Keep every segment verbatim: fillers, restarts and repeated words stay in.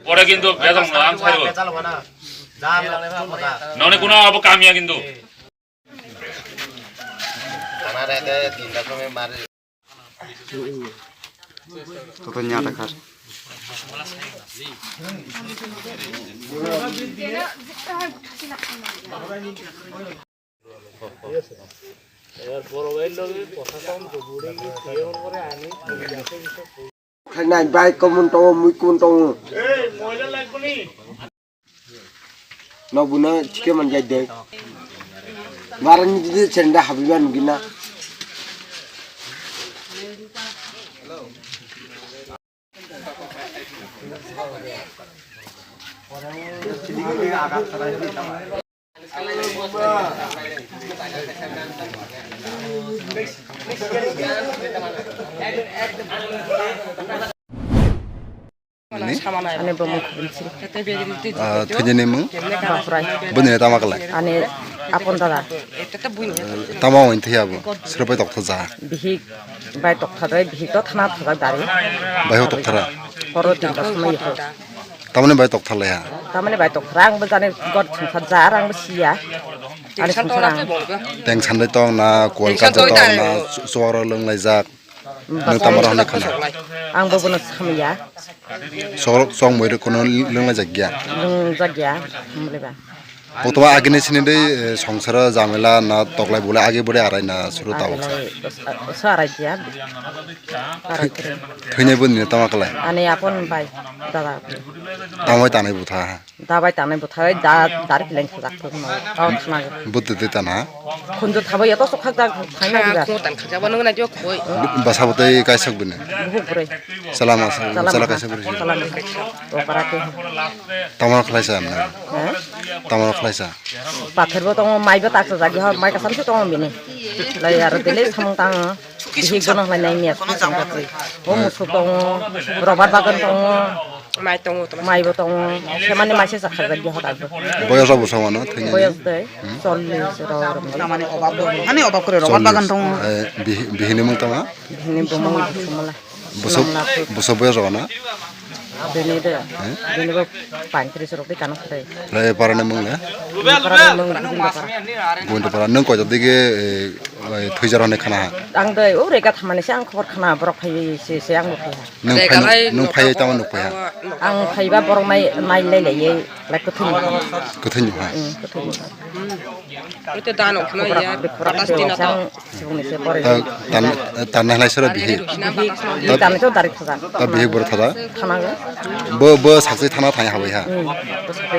Pore kintu bejal no ang saibo. Noni kuno abo kamiya kintu. Toto nyata khar. Khainai bai komon tongo, mui komon tongo. Nokbo no thike man jai de. Barani jodi senda habiba nugina. Ani bumung Khubilsiri. Ah, thwinani mung? Bakhrai. Bwini tama kalai? Ani apon dada. Tama wng thwi abo? Sropai tokthok ja. Bihik bai tokthadai, bihik to thana thajak dari. Bai ho tokthara? Horo tinta samai ho. Tamani bai tokthar lai ha? Tamani bai tokthara, ang bo jani god songkha jar, ang bo siya. Ani songkha ang. Teng sandai tong na, kual kaja tong na, chuwara lwng laijak. Nwng tamo rok hwnwi khwna? Ang bo bono samya. Sok, sok moi rok kono lwng laijak ya? Lwng jak ya, mole ba. Bo to agini sini dei, eh, songsaro jamela na toklai bolai age bore arai na suru tabok sa. Age lai, sa arai ya. Arai kre. Thwinai bo ni tama kalai? Ani apon bai, dada. Tamoi tanai butha ha? Dabai tanai bwthai da dari kileng sajak thok no. Tao khna. Buddhi de tana. Khunju thabo yato sok khak jak thai na diba. Khung tan khak jak bano na jo khoi. Basa bwtwi kaisa bini. Buhuk bwrwi. Salama, salama kaisa bini. Salama. O para ke. Tamar khlaisa amna. Ha? Tamar khlaisa. Pathar bo tongo, mai bo tak sajak ho, mai kasam se tongo bini. Lai aro dele samung tang. Bihik bono khlai nai miya song song khatwi. O musuk tongo, robar bagan tongo. Mai tongo, toma. Mai bo tongo. Semani mai se sakha jagya hoda bo. Boyos rok bwswk wano thwinani? Boyos dei, hmm, chollish rok. Tamani obab bo. Ani obab kore robar bagan tongo. Eh, bihi-, bihini mung tama? Bihini bumung Busumola. Bwswk, bwswk boyos rok wano? Bini de. Eh? Bini bo paintris rok de kano kore. Le parani mung le? Parani mung Govinda para. Govinda para. Nung koito dige, eh, thwijar hone khana ha? Ang dei, o rega thamani se ang khobor khana borok phai se se ang bo phai ha. Nung phai, nung phai tama nuk phai ha? Ang phaiba borok nai, nai lai lai ye, lai kwthwi ni. Kwthwi ni ha? Hmm, kwthwi ni. Ute dano khna ya, patas dina to. Sibung ni se pore. Ta, tan, tan nai lai sero bihi. Bihi, bihi tan to dari thaja. Ta bihi bor thaja. Khana ga. Bo, bo sakse thana thai habai ha. Hmm. Bo sakse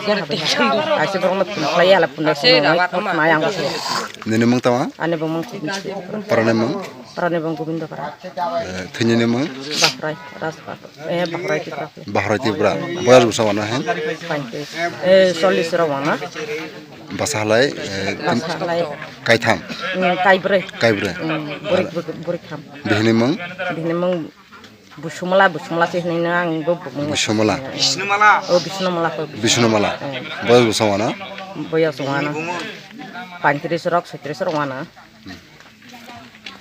thana habai ha. Aise borok no phun khlai ya la phun. Nini mung tama? Ani bo mung. Parani mung? Parani mung Govinda para. Eh, thwinani mung? Bahrai, Raj Bahrai. Eh, Bahrai Tipra. Bahrai Tipra. Boyas bwswk wano he? Paintris. Eh, chollish rok wano. Basa halai, eh, basa halai. Kaitham? Hmm, kaibrwi. Kaibrwi. Hmm, burik, burik, burik tham. Bihini mung? Bihini mung Busumala, Busumala se hinwi no ang bo bumung. Busumala? O, Bisnumala ko. Bisnumala. Hmm. Boyas bwswk wano? Boyas wano. Paintris rok, soitris rok wano.